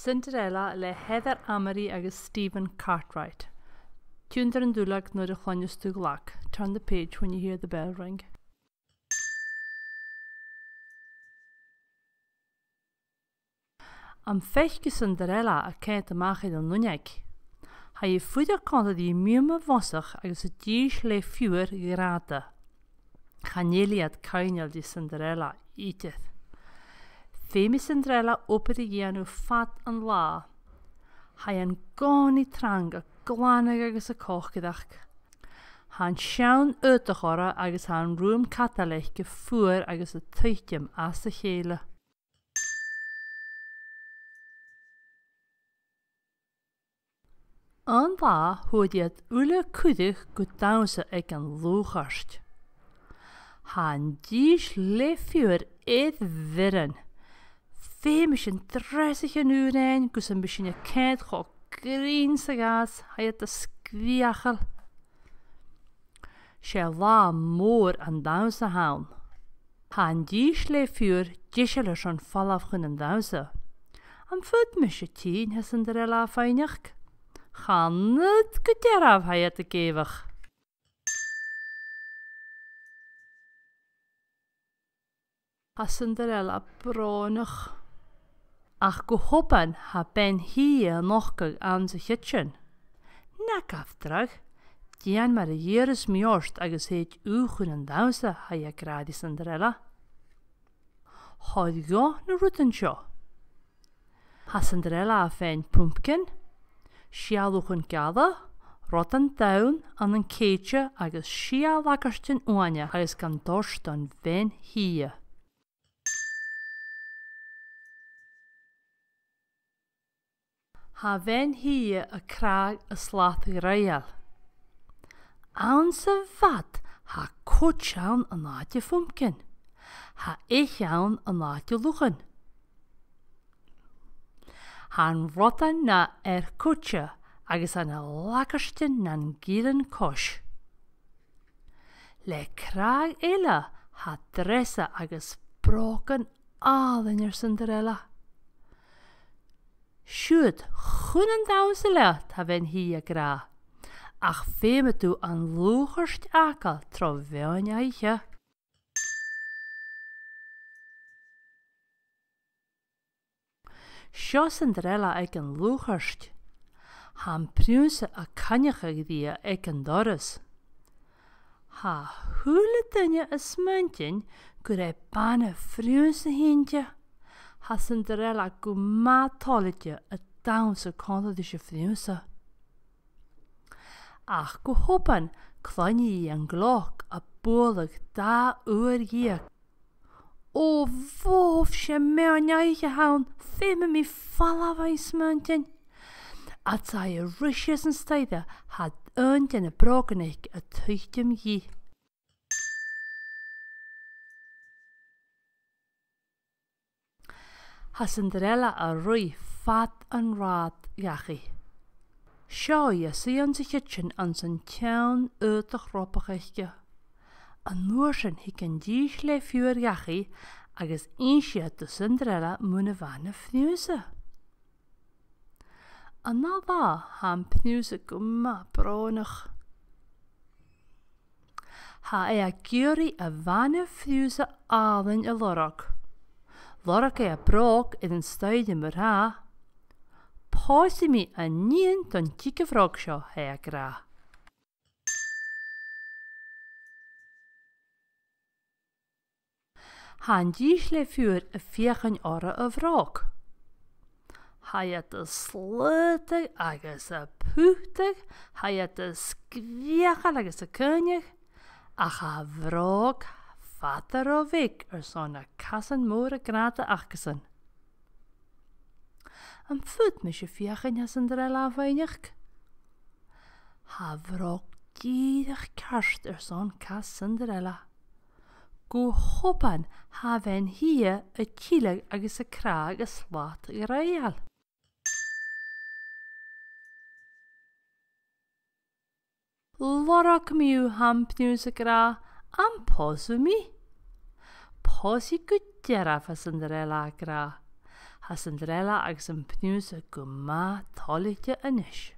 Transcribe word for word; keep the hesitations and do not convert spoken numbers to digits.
Cinderella le Heather Amery agus Stephen Cartwright. Tionndaidh an duilleag nuair a chluinneas tu an glag. Turn the page when you hear the bell ring. Am faic thu Cinderella a' coimhead a-mach air an uinneig? Tha i a' fuireach còmhla ri mioma bhosach agus a' dithis le fiughair ghrànda. Chan eil iad coibhneil ri Cinderella idir. Feumaidh Cinderella obair a dhèanamh fad an latha. Tha i an-còmhnaidh trang a' glanadh agus a' còcaireachd. Tha an seann aodach oirre agus tha an rùm-cadail aice fuar agus a' tuiteam às a chèile. Aon latha, fhuair iad uile cuireadh gu dannsa aig an lùchairt. Tha an dithis le fiughair air bhioran. Feumaidh sinn dreasaichean ùra fhaighinn gus am bi sinn a' coimhead cho grinn 's a ghabhas, tha iad a' sgreuchail. 'S e latha mòr an dannsa a th' ann. Tha an dithis le fiughair deiseil airson falbh chun an dannsa. Am faod mise tighinn, tha Cinderella a' faighneachd. Chan fhaod gu dearbh, tha iad ag èigheach. Tha Cinderella brònach. Ach gu h-obann tha Bean Shìthe a' nochdadh anns a' chidsin. Na gabh dragh, dèan mar a dh'iarras mi ort agus thèid thu chun an dannsa, tha i ag ràdh ri Cinderella. Thoir dhomh na rudan seo. Tha Cinderella a' faighinn pumpkin, sia luchan geala, radan donn ann an cèidse agus sia lagartan uaine agus gan toirt don Bhean Shìthe. Tha Bean Shìthe a' crathadh a slat-dhraoidheil. Anns a' bhad tha coidse ann an àite phumpkin. Tha eich ann an àite luchan. Tha an radan na ar coidse agus tha na lagartan nan gillean-coise. Le crathadh eile tha dreasa agus brògan àlainn air Cinderella. Siuthad chun an dannsa leat, tha Bean Shìthe ag ràdh, ach feumaidh tu an lùchairt fhàgail tro mheadhan-oidhche. Seo Cinderella aig an lùchairt. Tha am prionnsa a' coinneachadh rithe aig an doras. Tha a h-uile duine a' smaointinn gur e bana-phrionnsa a th' innte. Tha Cinderella gu math toilichte a' dannsa còmhla ris a' phrionnsa. Ach gu h-obann, cluinnidh i an gleoc a' bualadh dà uair dheug. Ò, bhobh, 's e meadhan-oidhche a th' ann, feumaidh mi falbh, tha i a' smaointinn. Agus tha i a' ruith sìos an staidhre, tha aon de na brògan aice a' tuiteam dhi. Tha Cinderella a' ruith fad an rathaid dhachaigh. Seo i a' suidhe anns a' chidsin anns an t-seann aodach robach aice. An uair sin thig an dithis le fiughair dhachaigh agus innsidh iad do Cinderella mun a' bhana-phrionnsa. An ath latha tha am prionnsa gu math brònach. Tha e ag iarraidh a' bhana-phrionnsa àlainn a lorg. Lorg e a bròg air an staidhre mar-thà. Pòsaidh mi a nighean don tig a' bhròg seo, tha e ag ràdh. Tha an dithis le fiughair a' feuchainn oirre a bhròg. Tha iad a' slaodadh agus a' putadh, tha iad a' sgreuchail agus a' caoineadh, ach tha a' bhròg fada ro bheag airson na casan mòra grànda acasan. Am faod mise feuchainn, tha Cinderella a' faighneachd. Tha a' bhròg dìreach ceart airson cas Cinderella. Gu h-obann tha a' bhean-shìthe a' tilleadh agus a' crathadh a slat-dhraoidheil. Lorg mi thu, tha am prionnsa ag ràdh, am pòs thu mi? Pòsaidh gu dearbh, tha Cinderella ag ràdh. Tha Cinderella agus am prionnsa gu math toilichte a-nis.